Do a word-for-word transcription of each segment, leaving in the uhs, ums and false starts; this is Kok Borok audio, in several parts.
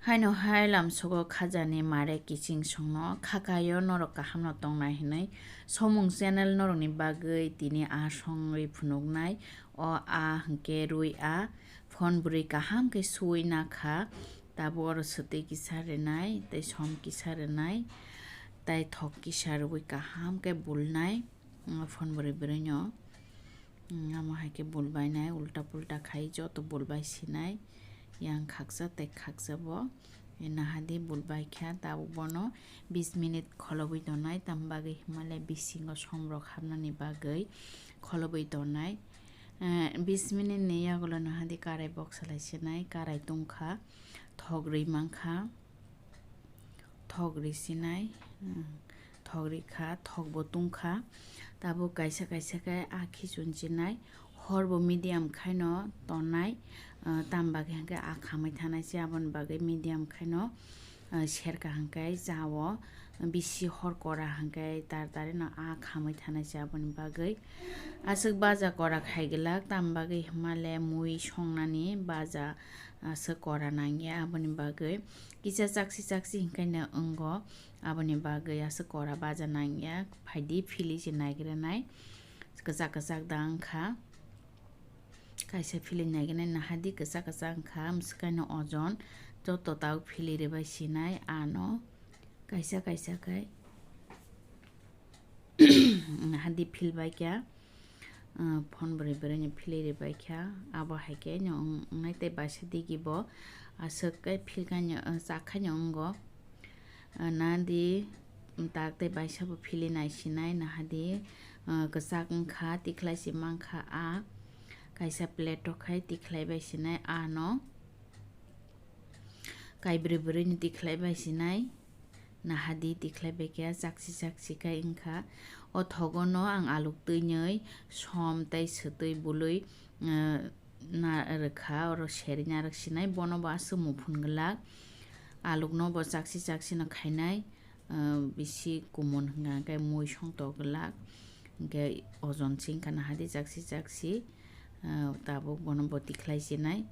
Haino hai lamsogo khajani mare kiching songno khakayo norok kahamno tongnai hinwi somung channel norokni bagwi tini a songwi phunuknai. O a hwnkhe rwi a phone bwrwi kaham khe suwi nakha, tabuk oro swtwi kisa rwnai tei som kisa rwnai tei thok kisa rwwi kaham khe bulnai. Phone bwrwi bwrwino. Amo hai khe bulbainai, ulta pulta khai joto bulbai sinai. Yang khaksa tei khaksa bo. Nahadi bulbai kha, tabuk bono bis minute kholobwi tonai, tam bagwi himale bisingo somrok hapnani bagwi kholobwi tonai. Bis minute ni yagulo nahadi karai bok salai sinai, karai tungkha, thok rwi mankha. Thok rwi sinai, thok rikha, thok bo tungkha. Tabuk kaisa kaisa khe a khichun chinai, hor bo medium khaino tonai, tam bagwi hwnkhe a khamwi thanai se, aboni bagwi medium khaino serka hwnkhe jao, bisi hor kora hwnkhe tar tarino a khamwi thanai se, aboni bagwi aswk baja kora khai glak, tam bagwi himale mui songnani baja aswk kora nangya, aboni bagwi kisa chaksi chaksi hinkaino wngo, aboni bagwi aswk kora baja nangya. Phaidi philwi se naigranai, kwchak kwchak da wngkha, kaisa philwi naigranai nahadi kwchak kwchak wngkha, mwswkaino ojon joto tabuk philwi rwbai sinai ano kaisa kaisa khai. Hadi philbai kha, phone bwrwi bwrwino philwi rwbai kha, abo hai khe no wngnai tei baisa digi bo aswk khe philkhaino, chakhaino wngo. Nadi tak tei baisa bo philwi nai sinai, nahadi kwchak wngkha, tikhlai se mankha a, kaisa plate o khai tikhlai bai sinai ano. Kaibrwi bwrwini tikhlai bai sinai, nahadi tikhlai bai khe chaksi chaksi khai wngkha. O thogono ang aluk twinwi som tei swtwi bului na rwkha, oro serwi narwk sinai, bono bo aswk muphun glak. Alukno bo chaksi chaksino khainai, bisi kumun hwnkha hwnkhe mui songtok glak, hwnkhe ojon se wngkha nahadi chaksi chaksi. Tabuk bono bo tikhlai sinai,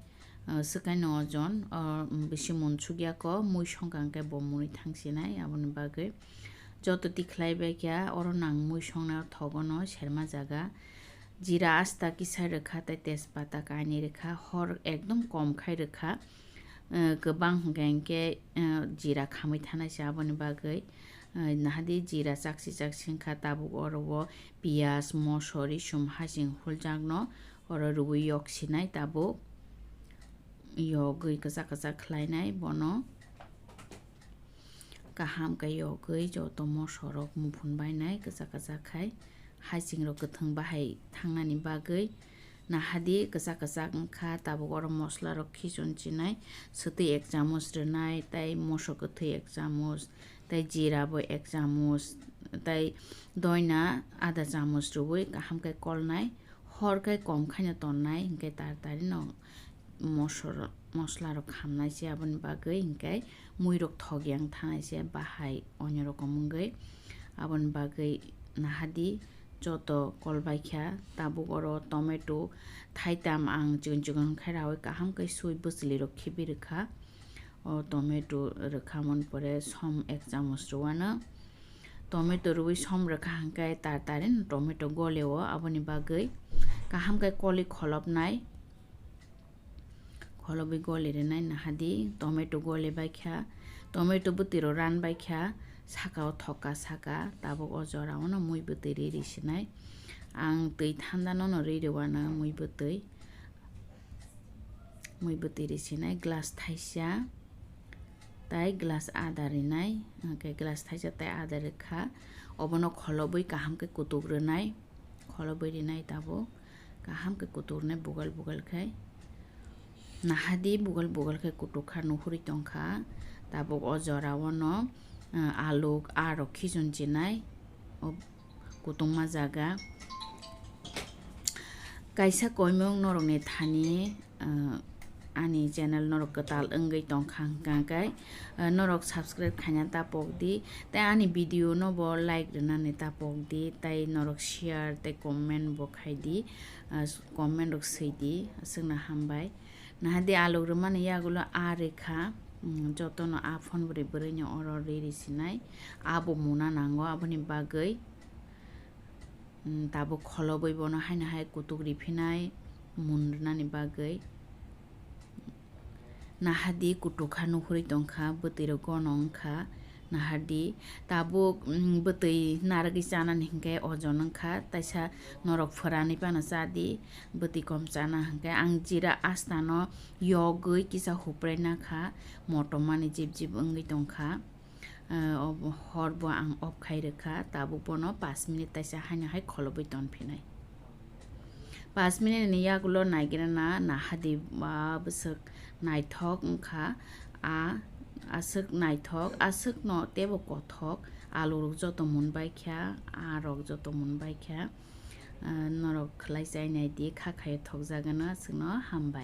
swkaino ojon, bisi munsuk yako, mui songkha hwnkhe bo mui thang sinai, aboni bagwi joto tikhlai bai kha. Oro nang mui songnai o thogono serma jaga, jira asta kisa rwkha tei tejpata kainwi rwkha, hor ekdom kom khai rwkha. Kwbang hwnkhe hwnkhe jira khamwi thanai se, aboni bagwi nahadi jira chaksi chaksi wngkha. Tabuk oro o piyaj, moso, risum, hasing huljakno oro rwui yok sinai, tabuk yogwi kwchak kwchak khlainai bono. Kaham khe yogwi joto mosorok muphun bainai kwchak kwchak khai, haisingrok kwthwng bahai thangnani bagwi nahadi kwchak kwchak wngkha. Tabuk oro mosolarok khichun chinai, swtwi ek chamuch rwnai, tei moso kwthwi ek chamuch, tei jira bo ek chamuch, tei doina adha chamuch rwui kaham khe kolnai. Hor khe kom khaino tonnai, hinkhe tar tarino mosor-, mosolarok hamnai se, aboni bagwi hinkhe muirok thok yang thanai se, bahai onyo rokom wngwi. Aboni bagwi nahadi joto kolbai kha. Tabuk oro tomato thaitam ang chikon chikon khai raui kaham khe sui bwchwlwi rok khibi rwkha. O tomato rwkha mon pore som ek chamuch rwano. Tomato rwui som rwkha hwnkhe tar tarino tomato gole o, aboni bagwi kaham khe kolwi kholopnai. Kholobwi goli rwnai nahadi, tomato goli bai kha, tomato bwtwi rok ran bai kha, saka o thoka saka, tabuk o jora o no mui bwtwi ri ri sinai. Ang twi thanda no no ri rwano mui bwtwi, mui bwtwi ri sinai glass thaisa. Tai glass ada rinai, hwnkhe glass thaisa tai ada rwkha. Obono kholobwi kaham khe kutuk rwnai, kholobwi rinai tabuk kaham khe kutuk rwnai bugal bugal khai. Nahadi bugal bugal khai kutuk kha, nuhuri tongkha. Tabuk o jora o no, ah, aluk aa rok khichun chinai. O kutungma jaga. Kaisa koimung norokni thani, ah, ani channel norok kwtal wngwi tongkha hwnkha khe, ah, norok subscribe khaina ta pokdi, tei ani video no bo like rwnani ta pokdi, tei norok share tei comment bo khaidi, ah, comment rok swidi, aswkno hambai. Nahadi aluk rwmani yagulo aa rwkha, Mm, jotono a phone bwrwi bwrwino oro ri ri sinai. Abo muna nango, aboni bagwi, mm, tabuk kholobwi bono haino hai kutuk riphinai mun rwnani bagwi. Nahadi kutuk kha, nuhurwi tongkha, bwtwi rok gono wngkha, nahadi. Tabuk, mm, bwtwi narwgwi chanani hinkhe ojon wngkha, taisa norok phwranwi phano chadi, bwtwi kom chana hinkhe. Ang jira astano yogwi kisa hupraina kha, motomani jip jip wngwi tongkha. Ah, ob-, hor bo ang off khai rwkha, tabuk bono pash minute taisa haino hai kholobwi tonphinai. Pash minute ni yagulo naigrana nahadi, ah, bwswk naithok wngkha, ah, aswk naithok, aswkno teibo kothok, alu rok joto mun baikha, ah rok joto mun baikha, ah, norok khwlai chai naidi, kha khaio thokjagano aswkno hambai.